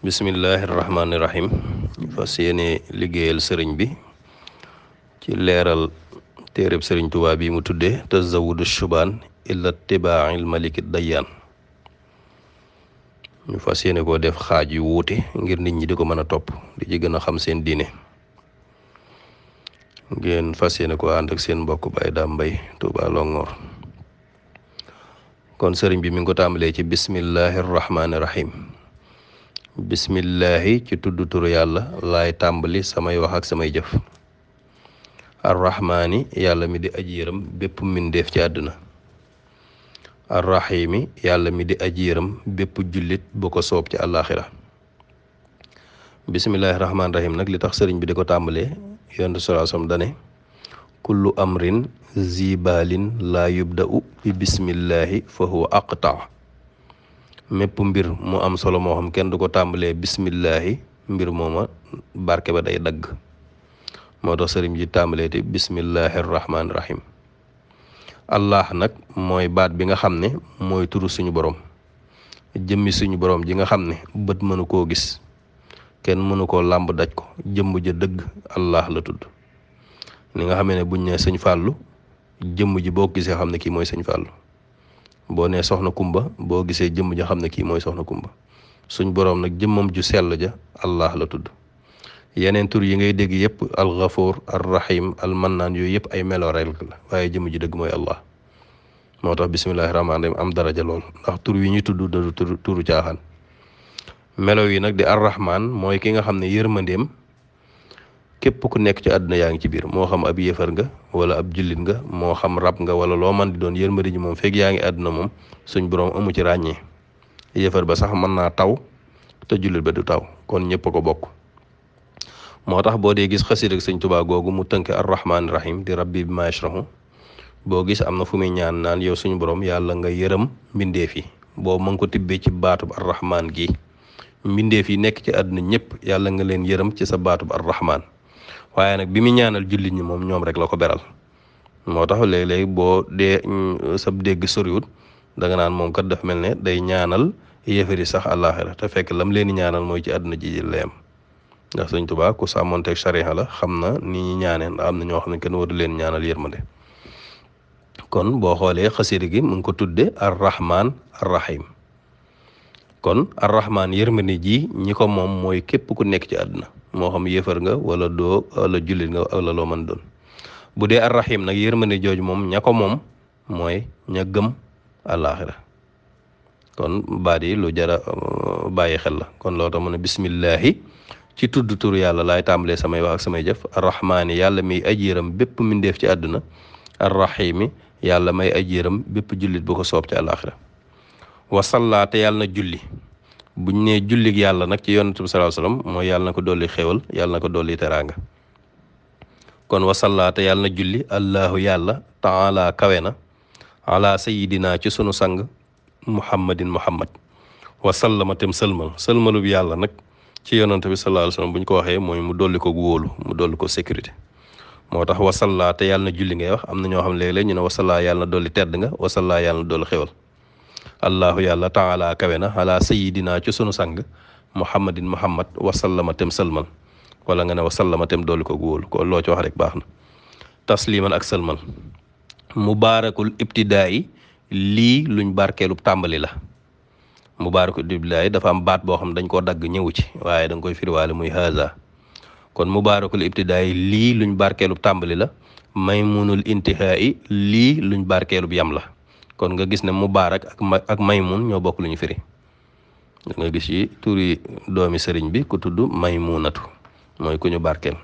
bismillahi rahmaani rahim fas yéene liggéeyal sëriñ bi ci leeral téereb sëriñ Tuubaa bi mu tuddee tazawudu shubaan illa tibaail maliki dayyaan ñu fas yéene koo def xaaj yu wuute ngir nit ñi di ko mën a topp di ci gën a xam seen diine ngeen fas yéene ko ànd ak seen mbokk Baye Dame Mbaye Touba Longhor kon sëriñ bi mi ngi ko tàmbalee ci bismillahi rahmaani rahim bismillahi ci tudd turu yàlla laay tàmbali samay wax ak samay jëf arrahmaani yàlla mi di aji yërëm bépp mbindeef ci àdduna arrahimi yàlla mi di aji yërëm bépp jullit bu ko soob ci àllaaxira bismillahi rahmaani rahim nag li tax sëriñ bi di ko tàmbalee yonent sallallahu alayhi wasallam dane kullu amrin zibalin laa yubda'u bi bismillahi fa huwa aqta mépp mbir mu am solo moo xam kenn du ko tàmbalee bismillahi mbir mooma barke ba day dagg moo tax sëriñ ji tàmbalee te bismillahi rahmaani rahim allah nag mooy baat bi nga xam ne mooy turu suñu borom jëmmi suñu borom ji nga xam ne bët mënu koo gis kenn mënu koo làmb daj ko jëmm ja dëgg allah la tudd ni nga xamee ne buñ ne sëñ fàllu jëmm ji boo gisee xam ne kii mooy sëñ fàllu boo nee soxna kumba boo gisee jëmm ja xam ne kii mooy soxna kumba suñ boroom nag jëmmam ju sell ja allah la tudd yeneen tur yi ngay dégg yëpp al ghafuur ar rahim al mannaan yooyu yëpp ay melo rek la waaye jëmm ji dëgg mooy allah moo tax bismillahi rahmaani rahim am daraja lool ndax tur yi ñuy tudd da turu caaxaan melo yi nag di ar rahman mooy ki nga xam ne yërmandeem képp ku nekk ci àdduna yaa ngi ci biir moo xam ab yëfar nga wala ab jullit nga moo xam rab nga wala loo man di doon yërmande ji moom fekk yaa ngi àdduna moom suñ borom amu ci ràññee yëfar ba sax mën naa taw te jullit ba du taw kon ñëpp a ko bokk moo tax boo dee gis xasida ak sëñ Tuubaa googu mu tënk arrahmaani rahim di rabbi bi ma yashrahu boo gis am na fu muy ñaan naan yow suñu borom yàlla nga yërëm mbindeef yi boobu ma ngi ko tibbee ci baatub arrahmaan gi mbindeef yi nekk ci àdduna ñëpp yàlla nga leen yërëm ci sa baatub arrahmaan waaye nag bi mu ñaanal jullit ñi moom ñoom rek la ko beral moo tax léeg-léeg boo dee sab dégg soriwut da nga naan moom kat daf mel ne day ñaanal yéefari sax àllaaxira te fekk lam leen di ñaanal mooy ci àdduna ji leem ndax sëñ Tuubaa ku sàmmonteeg sariya la xam na ni ñi ñaanee ndax am na ñoo xam ne kenn waru leen ñaanal yërmande kon boo xoolee xasida gi mu ngi ko tudde arrahman arrahim kon arrahman yërmande ji ñi ko moom mooy képp ku nekk ci àdduna moo xam yéefar nga wala doo wala jullit nga wala loo mën doon bu dee arrahim nag yërmande jooju moom ña ko moom mooy ña gëm àllaaxira kon baat yi lu jara bàyyi xel la kon loo tax mu ne bismillahi ci tudd turu yàlla laay tàmbalee samay wax ak samay jëf arrahmaani yàlla may aji yërëm bépp mindeef ci àdduna arrahimi yàlla may aji yërëm bépp jullit bu ko soob ci àllaaxira wasalla te yàlla na julli buñ nee jullig yàlla nag ci yonent bi sallallahu alayhi wasallam mooy yàlla na ko dolli xéwal yàlla na ko dolli teraanga kon wasalla te yàlla na julli allahu yàlla taala kawe na ala sayidina ci sunu sang muhammadin muhammad wasallama tem sëlmalub yàlla nag ci yonent bi sallallahu alayhi wasallam buñ ko waxee mooy mu dolli ko wóolu mu dolli ko sécurité moo tax wasalla te yàlla na julli ngay wax am na ñoo xam léeg-léeg ñu ne wasalla yàlla na dolli tedd nga wasalla yàlla na dolli xéwal allahu yàlla taala kawe na ala sayidina ci sunu sang muhammadin muhammad wasallama tem sëlmal wala nga ne wasallama tem dolli ko wóolu ko loo ci wax rek baax na tasliman ak sëlmal mubaarakul ibtidaay lii luñ barkeelub tàmbali la mubaarakul ibtidaay dafa am baat boo xam dañ koo dagg ñëwu ci waaye da nga koy firiwaale muy haza kon mubaarakul ibtidaay lii luñ barkeelub tàmbali la maymunul intihaai lii luñ barkeelub yam la kon nga gis ne mubaarak ak maymun ñoo bokk lu ñu firi da nga gis ci turi doomi sëriñ bi ku tudd maymunatu mooy ku ñu barkeel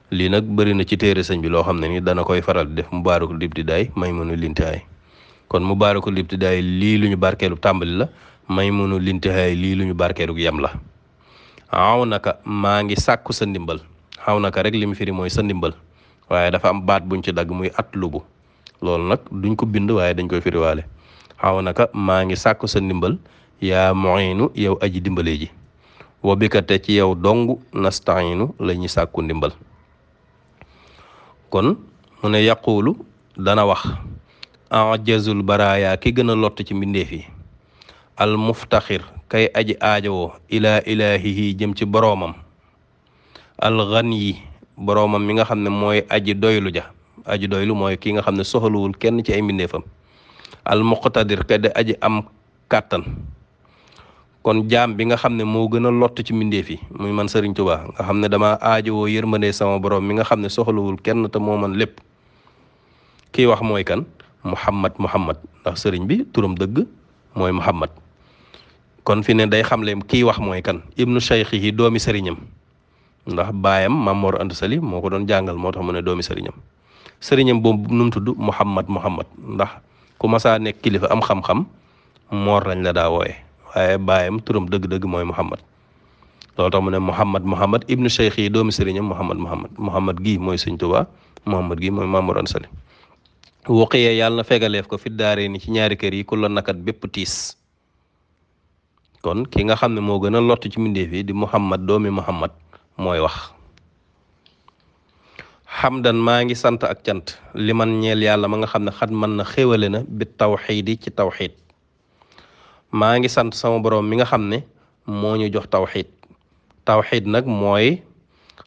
lii nag bëri na ci téere sëñ bi loo xam ne ni dana koy faral di def mubaarakul ibtidaay maymunul intihaay kon mubaarakul ibtidaay lii lu ñu barkeelub tàmbali la maymunul intihaay lii lu ñu barkeelub yam la xaw naka maa ngi sàkku sa ndimbal xaw naka rek li mu firi mooy sa ndimbal waaye dafa am baat buñ ci dagg muy atlubu loolu nag duñ ko bind waaye dañ koy firiwaale xaw naka maa ngi sàkku sa ndimbal yaa mu'inu yow aji dimbale ji wa bika te ci yow dong nasta'inu la ñuy sàkku ndimbal kon mu ne yaqulu dana wax ajazul baraaya ki gën a lott ci mbindeef yi al muftaxir kay aji aajowoo ilaa ilaahihi jëm ci boroomam alxani boroomam mi nga xam ne mooy aji doylu ja aji doylu mooy ki nga xam ne soxaluwul kenn ci ay mbindeefam almuqtadir kay di aji am kàttan kon jaam bi nga xam ne moo gën a lott ci mbindeef yi muy man Sëriñ Tuubaa nga xam ne dama aajowoo yërmande sama borom mi nga xam ne soxlawul kenn te moo man lépp kii wax mooy kan Muhammad ndax sëriñ bi turam dëgg mooy Muhammad kon fi ne day xamle kii wax mooy kan ibnu cheikhihi doomi sëriñam ndax baayam Maam Mor Anta Sali moo ko doon jàngal moo tax mu ne doomi sëriñam boobu nu mu tudd Muhammad ndax ku masaa nekk kilifa am xam-xam moor lañ la daa wooye waaye baayam turam dëgg-dëgg mooy Muhammad loolu tax mu ne Muhammad ibnu cheikhihi doomi sëriñam Muhammad gii mooy Sëriñ Tuubaa Muhammad gii mooy Maam Mor Anta Sali wuqiyee yàlla na fegaleef ko fi daaree ni ci ñaari kër yi ku la nakat bépp tiis kon ki nga xam ne moo gën a lott ci mbindeef yi di Muhammad doomi Muhammad mooy wax xamdan maa ngi sant ak cant li man ñeel yàlla ma nga xam ne xat man na xéwale na bi tawxiidi ci tawxiid maa ngi sant sama boroom mi nga xam ne moo ñu jox tawxiid nag mooy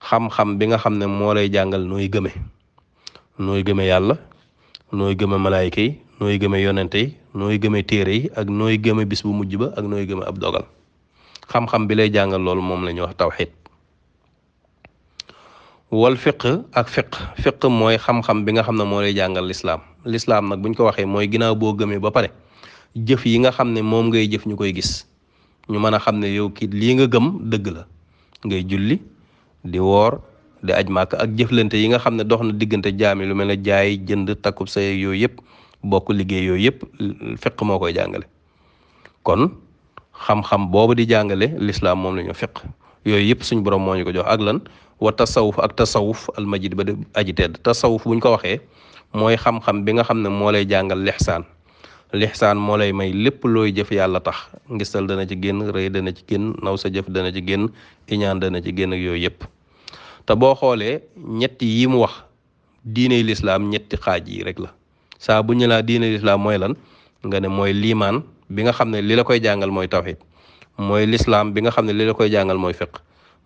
xam-xam bi nga xam ne moo lay jàngal nooy gëme yàlla nooy gëme malaayka yi nooy gëme yonente yi nooy gëme téere yi ak nooy gëme bis bu mujj ba ak nooy gëme ab dogal xam-xam bi lay jàngal loolu moom la ñuy wax tawxiid wal fiq ak fiq mooy xam-xam bi nga xam ne moo lay jàngal lislaam nag buñ ko waxee mooy ginnaaw boo gëmee ba pare jëf yi nga xam ne moom ngay jëf ñu koy gis ñu mën a xam ne yow kii lii nga gëm dëgg la ngay julli di woor di aj màkk ak jëflante yi nga xam ne dox na diggante jaami lu mel ne jaay jënd takkub say yooyu yëpp bokk liggéey yooyu yëpp fiq moo koy jàngale kon xam-xam boobu di jàngale lislaam moom la ñu fiq yooyu yëpp suñ borom moo ñu ko jox ak lan wa tasawuf ak tasawuf almajid ba di aji tedd tasawuf buñ ko waxee mooy xam-xam bi nga xam ne moo lay jàngal lixsaan moo lay may lépp looy jëf yàlla tax ngistal dana ci génn rëy dana ci génn naw sa jëf dana ci génn iñaan dana ci génn ak yooyu yëpp te boo xoolee ñetti yi mu wax diiney lislaam ñetti xaaj yi rek la saa bu ñu laa diiney lislaam mooy lan nga ne mooy liimaan bi nga xam ne li la koy jàngal mooy tawhid mooy lislaam bi nga xam ne li la koy jàngal mooy fiq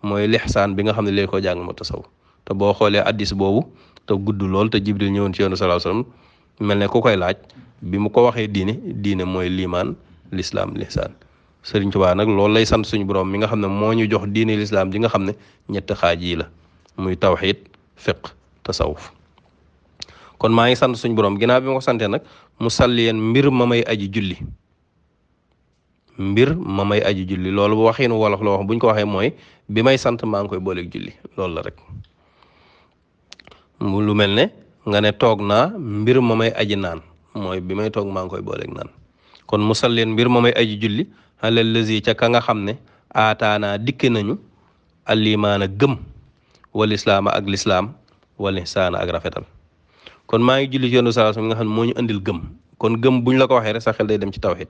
mooy lixsaan bi nga xam ne li la koy jàngal mooy tasawuf te boo xoolee addis boobu te gudd lool te jibril ñëwoon ci yoonu sallallahu alayhi wasallam mel ne ku koy laaj bi mu ko waxee diine mooy liimaan lislaam lixsaan Sëriñ Tuubaa nag loolu lay sant suñu borom mi nga xam ne moo ñu jox diine lislaam ji nga xam ne ñetti xaaj yi la muy tawhid fiq tasawuf kon maa ngi sant suñu borom ginnaaw bi ma ko santee nag mu salliyen mbir ma may aji julli loolu bu waxiinu wolof la wax buñ ko waxee mooy bi may sant maa ngi koy booleeg julli loolu la rek lu mel ne nga ne toog naa mbir ma may aji naan mooy bi may toog maa ngi koy booleeg naan kon mu salliyen mbir ma may aji julli alal lazi ca ka nga xam ne aataanaa dikki nañu alimaana gëm wal islaama ak lislaam wal ihsaana ak rafetal kon maa ngi julli ci yoonu sallallahu alayhi wasallam nga xam ne moo ñu andil gëm kon gëm buñ la ko waxee rek sa xel day dem ci tawhid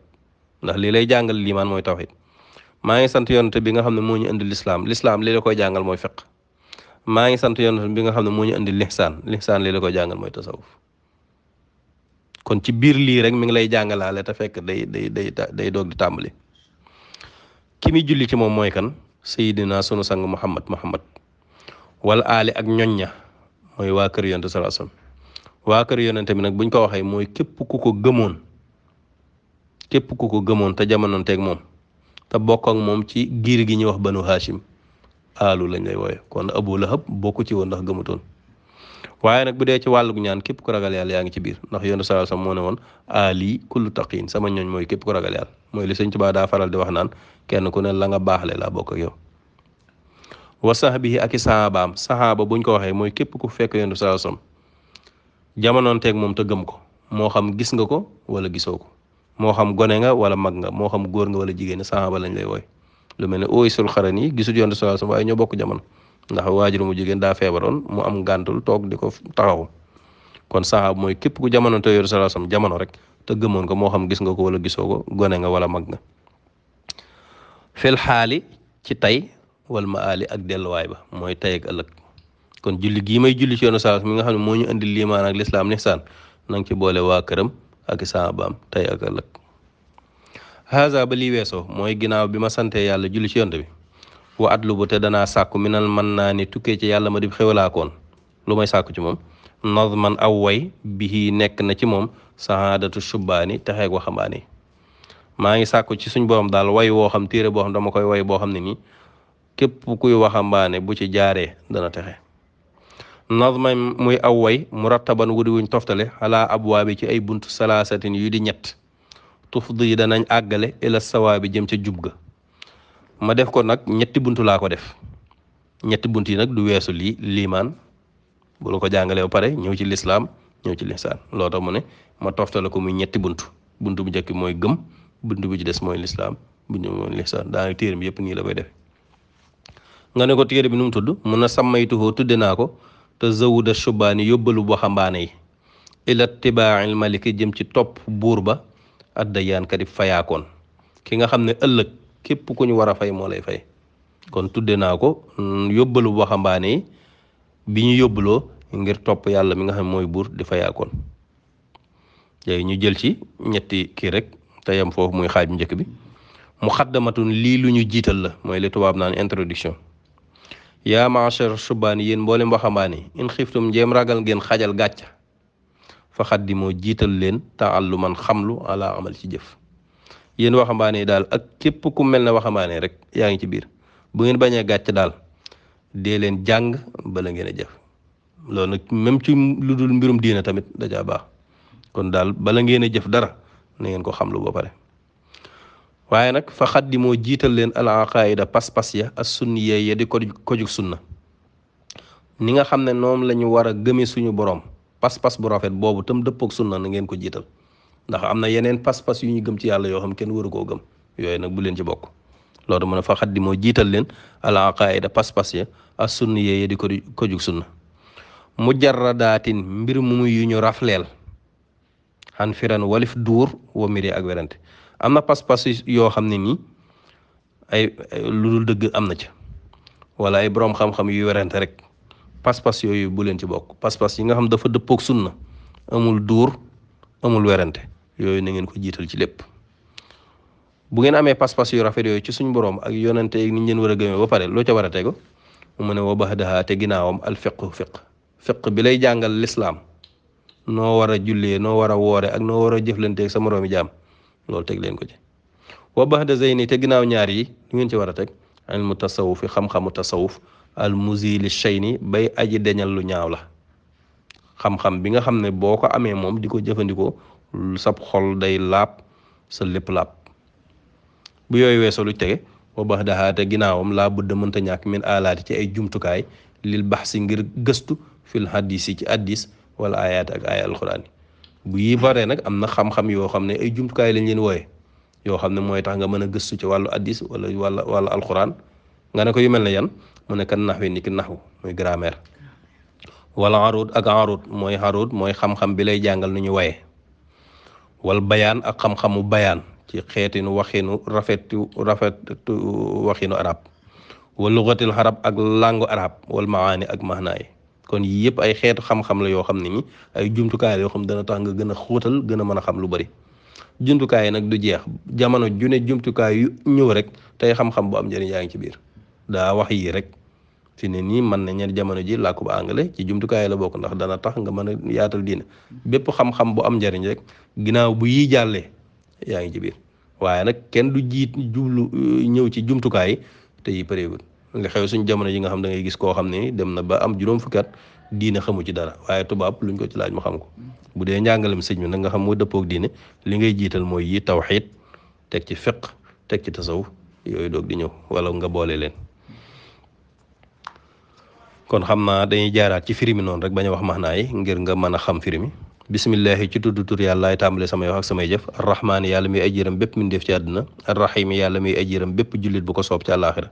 ndax lii lay jàngal liimaan mooy tawhid maa ngi sant yonent bi nga xam ne moo ñu andil lislaam lii la koy jàngal mooy fiq maa ngi sant yonent bi nga xam ne moo ñu andil lihsaan lii la koy jàngal mooy tasawuf kon ci biir lii rek mi ngi lay jàngalaale te fekk day doog di tàmbali ki muy julli ci moom mooy kan sayidina sunu sang muhammad wala aali ak ñoñña mooy waa kër yonent sallallahu alayhi wasallam waa kër yonent bi nag buñ ko waxee mooy képp ku ko gëmoon te jamonoon teeg moom te bokk ak moom ci giir gi ñuy wax banu hashim aalu lañ lay wooye kon abu lahab bokku ci woon ndax gëmutoon waaye nag bu dee ci wàllug ñaan képp ku ragal yàlla yaa ngi ci biir ndax yonent sallallahu alayhi wasallam moo ne woon aali kullu taqiin sama ñooñ mooy képp ku ragal yàlla mooy li Sëñ Tuubaa daa faral di wax naan kenn ku ne la nga baaxle laa bokk ak yow wa sahbihi ak i sahaaba buñ ko waxee mooy képp ku fekk yonent sallallahu alayhi wasallam jamonoon teeg moom te gëm ko moo xam gis nga ko wala gisoo ko moo xam gone nga wala mag nga moo xam góor nga wala jigéen sahaaba lañ lay wooy lu mel ne Uwaysul Qarani gisul yonent sallallahu alayhi wasallam waaye ñoo bokk jamono ndax waajur mu jigéen daa feebaroon mu am gàntul toog di ko taxaw kon sahaaba mooy képp ku jamono te yonent sallallahu alayhi wasallam jamono rek te gëmoon ko moo xam gis nga ko wala gisoo ko gone nga wala mag nga fil xaali ci tey wal ma aali ak delluwaay ba mooy tey ak ëllëg kon julli gii may julli ci yoonu saa mi nga xam ne moo ñu indi liimaan ak lislaam lihsaan na nga ci boole waa këram ak i saabaam tey ak ëllëg haza ba lii weesoo mooy ginnaaw bi ma sante yàlla julli ci yonte bi wa atlubu te danaa sàkku minal man naa ni tukkee ci yàlla ma di xewalaakoon lu may sàkku ci moom nazman aw way bihi nekk na ci moom sahaadatu shubbaani texeeg waxambaane yi maa ngi sàkku ci suñ borom daal way woo xam téere boo xam dama koy way boo xam ne nii képp kuy waxambaane bu ci jaaree dana texe nazman muy aw way murattaban wudi wuñ toftale ala abwaabi ci ay buntu salaasatin yu di ñett tufdi yi danañ àggale ila sawaabi jëm ca jub ga ma def ko nag ñetti buntu laa ko def ñetti bunt yi nag du weesu liimaan bu la ko jàngalee ba pare ñëw ci lislaam ñëw ci lihsaan loo tax mu ne ma toftale ko muy ñetti buntu buntu bu njëkk mooy gëm buntu bu ci des mooy lislaam buntu bi mooy lihsaan daanaka téere bi yëpp nii la koy defe nga ne ko téere bi nu mu tudd mun a sàmmaytuhoo tudde naa ko te zawuda shubaani yóbbalu waxambaane yi ila tibaail maliki jëm ci topp buur ba addayaan kadi fayaakoon ki nga xam ne ëllëg képp ku ñu war a fay moo lay fay kon tudde naa ko yóbbalu waxambaane yi bi ñu yóbbuloo ngir topp yàlla mi nga xam ne mooy buur di fayaakoon léegi ñu jël ci ñetti kii rek te yam foofu muy xaaj bu njëkk bi muxaddamatun lii lu ñu jiital la mooy li tubaab naan introduction yaa maachar subaan yéen mboolem waxambaane yi in xiftum njéem ragal ngeen xajal gàcca fa xaddi moo jiital leen taalluman xamlu ala amal ci jëf yéen waxambaane yi daal ak képp ku mel ne waxambaane rek yaa ngi ci biir bu ngeen bañee gàcc daal dee leen jàng bala ngeen a jëf loolu nag même ci lu dul mbirum diina tamit dajaa baax kon daal bala ngeen a jëf dara na ngeen ko xamlu ba pare waaye nag fa xaddi moo jiital leen al aqaida pas-pas ya as sunniya ya di ko jug sunna ni nga xam ne noonu la ñu war a gëmee suñu borom pas-pas bu rafet boobu tam dëppook sunna na ngeen ko jiital ndax am na yeneen pas-pas yu ñu gëm ci yàlla yoo xam kenn waru koo gëm yooyu nag bu leen ci bokk loolu mu ne fa xaddi moo jiital leen al aqaida pas-pas ya as sunniya ya di ko jug sunna mujarradaatin mbir mu yu ñu rafleel xan firan walif duur wa miri ak werante am na pas-pas yoo xam ne nii ay lu dul dëgg am na ca wala ay boroom xam-xam yu werante rek pas-pas yooyu bu leen ci bokk pas-pas yi nga xam dafa dëppook sunna amul duur amul werante yooyu na ngeen ko jiital ci lépp bu ngeen amee pas-pas yu rafet yooyu ci suñ boroom ak yonante yi ni ñu leen war a gëmee ba pare loo ca war a tego mu ne wa baxdaha te ginnaawam al fiq bi lay jàngal lislaam noo war a jullee noo war a woore ak noo war a jëflanteeg sa moroomi jaam loolu teg leen ko ci wa baxda zeyni te ginnaaw ñaar yi lu ngeen ci war a teg ilmu tasawuf yi xam-xamu tasawuf al muzili shayni bay aji deñal lu ñaaw la xam-xam bi nga xam ne boo ko amee moom di ko jëfandikoo sab xol day laab sa lépp laab bu yooyu weesoo lu tege wa baxdaha te ginnaawam laa budda mënta ñàkk min alaati ci ay jumtukaay lil bax si ngir gëstu fil hadis yi ci addis wala ayaat ak ay alxuraan yi bu yi baree nag am na xam-xam yoo xam ne ay jumtukaay lañ leen wooye yoo xam ne mooy tax nga mën a gëstu ci wàllu addis wala alxuraan nga ne ko yu mel ne yan mu ne kan naxwi ni ki naxwu muy grammaire wala arud ak arud mooy xam-xam bi lay jàngal nu ñu waye wal bayaan ak xam-xamu bayaan ci xeetinu waxinu rafetu waxinu arab wal lugatil arab ak langue arab wal maani ak mahnaay kon yii yëpp ay xeetu xam-xam la yoo xam ne ni ay jumtukaay yoo xam dana tax nga gën a xóotal gën a mën a xam lu bari jumtukaay yi nag du jeex jamono ju ne jumtukaay yu ñëw rek tey xam-xam bu am njëriñ yaa ngi ci biir daa wax yii rek fi ne nii man na ñen jamono ji làkku ba anglais ci jumtukaay la bokk ndax dana tax nga mën a yaatal diine bépp xam-xam bu am njëriñ rek ginnaaw bu yii jàllee yaa ngi ci biir waaye nag kenn du jublu ñëw ci jumtukaay yi te yi pareegul li xew suñ jamono ji nga xam da ngay gis koo xam ne dem na ba am juróom fukki at diine xamu ci dara waaye tubaab luñ ko ci laaj mu xam ko bu dee njàngalem sëñ mi nag nga xam moo dëppook diine li ngay jiital mooy yi tawxiid teg ci fiq teg ci tasawuf yooyu doog di ñëw wala nga boole leen kon xam naa dañuy jaaraat ci firimi noonu rek bañ a wax maxnaa yi ngir nga mën a xam firimi bismillahi ci tudd tur yàlla laay tàmbale samay wax ak samay jëf arrahmaani yàlla muy ajiram bépp min def ci àdduna arrahimi yàlla muy ajiram bépp jullit bu ko soob ci àllaaxira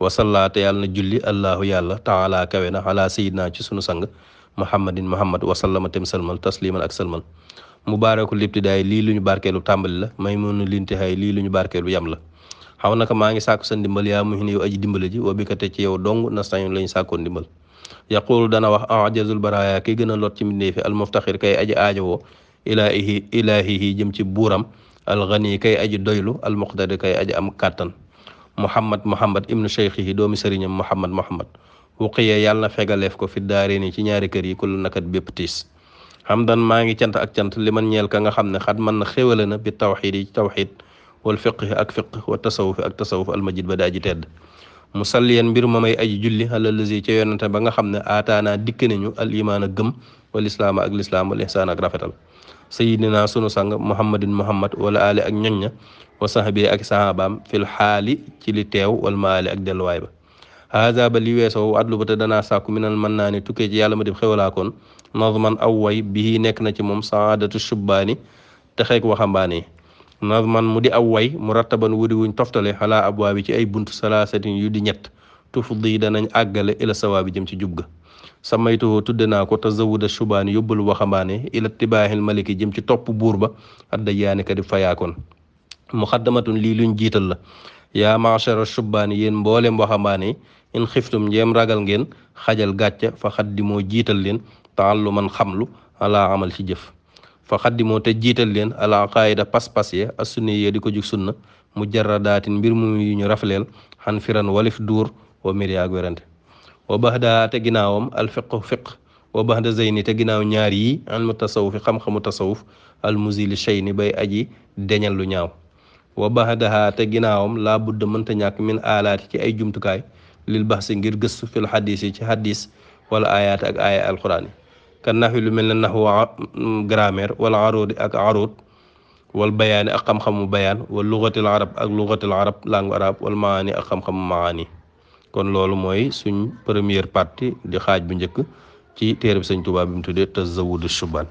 wasalaate yàlla na julli allahu yàlla taala kawe na ala sayidna ci sunu sang muhammadin muhammad wasallama tem salmal tasliman ak salmal mubaaraku libtidaay lii lu ñu barkeelu tàmbali la may mënu lintihaay lii lu ñu barkeelu yam la xaw naka maa ngi sàkku sa ndimbal yaa muhin yow aji dimbale ji wa bi ka te ci yow dong nastañu lañu sàkkoon ndimbal yaqulu dana wax ajazul baraya ki gën a lot ci mbindee fi almuftaxir kay aji aajowoo ilaahihi jëm ci buuram alxani kay aji doylu almuqtadi kay aji am kàttan muhammad ibnu cheikhihi doomi sëriñam muhammad wuqiya yàlla na fegaleef ko fi daare ni ci ñaari kër yi kullu nakat bépp tiis hamdan maa ngi cant ak cant li man ñeel ka nga xam ne xat man na xéwale na bi tawxid yi ci tawxid wal fiqhi ak fiq wa tasawufi ak tasawuf almajid ba di aji tedd musalliyan mbir ma may aji julli alalazi ca yonante ba nga xam ne aataanaa dikk nañu al imaan ak gëm wal islaama ak lislaam wal ihsaan ak rafetal sayidina sunu sang muhammad wala ali ak ñoñ ña wa sahbi ak sahabaam fil xaali ci li teew wal maali ak delluwaay ba haza ba li weesoo adlu ba te danaa sàkku minal mën naa ne tukkee ci yàlla ma def xewalaakoon nazman aw way bii nekk na ci moom saadatu shubbaani te xeek waxambaane yi nazman mu di aw way mu rattaban wudi wuñ toftale xalaa abwaabi ci ay bunt salaasatin yu di ñett tufdi danañ àggale ila sawaabi jëm ci jub ga samaytuhu tudde naa ko tazawuda shubaani yóbbalu waxambaane ila tibaaxil maliki jëm ci topp buur ba adda yaani ka di fayaakoon muxaddamatun lii luñ jiital la yaa machara shubbaani yéen mboolem waxambaane yi in xiftum njéem ragal ngeen xajal gàcca fa xaddimoo jiital leen taalluman xamlu ala amal ci jëf fa xaddimoo te jiital leen ala qaayida pas-pas ya assunni yee di ko jug sunna mu jarradaatin mbir mu yu ñu rafleel xan firan walif duur wa mir yaag werante wa baxda te ginnaawam al fiqu fiq wa baxda zeyni te ginnaaw ñaar yi ilmu tasawufi xam-xamu tasawuf al muzili shayni bay aji deñal lu ñaaw wa baxdaha te ginnaawam laa budda mënta ñàkk min alaati ci ay jumtukaay lil bax si ngir gëstu fil xadis yi ci xadis wala ayaat ak aaya alquran yi kan naxwi lu mel ne naxwu grammaire wala aroodi ak arood wal bayaani ak xam-xamu bayaan wal lugatil arab ak lugatil arab langue arabe wal maani ak xam-xamu maani kon loolu mooy suñ première partie di xaaj bu njëkk ci téere bi Sëñ Tuubaa bi mu tuddee Tazawudu Shubaan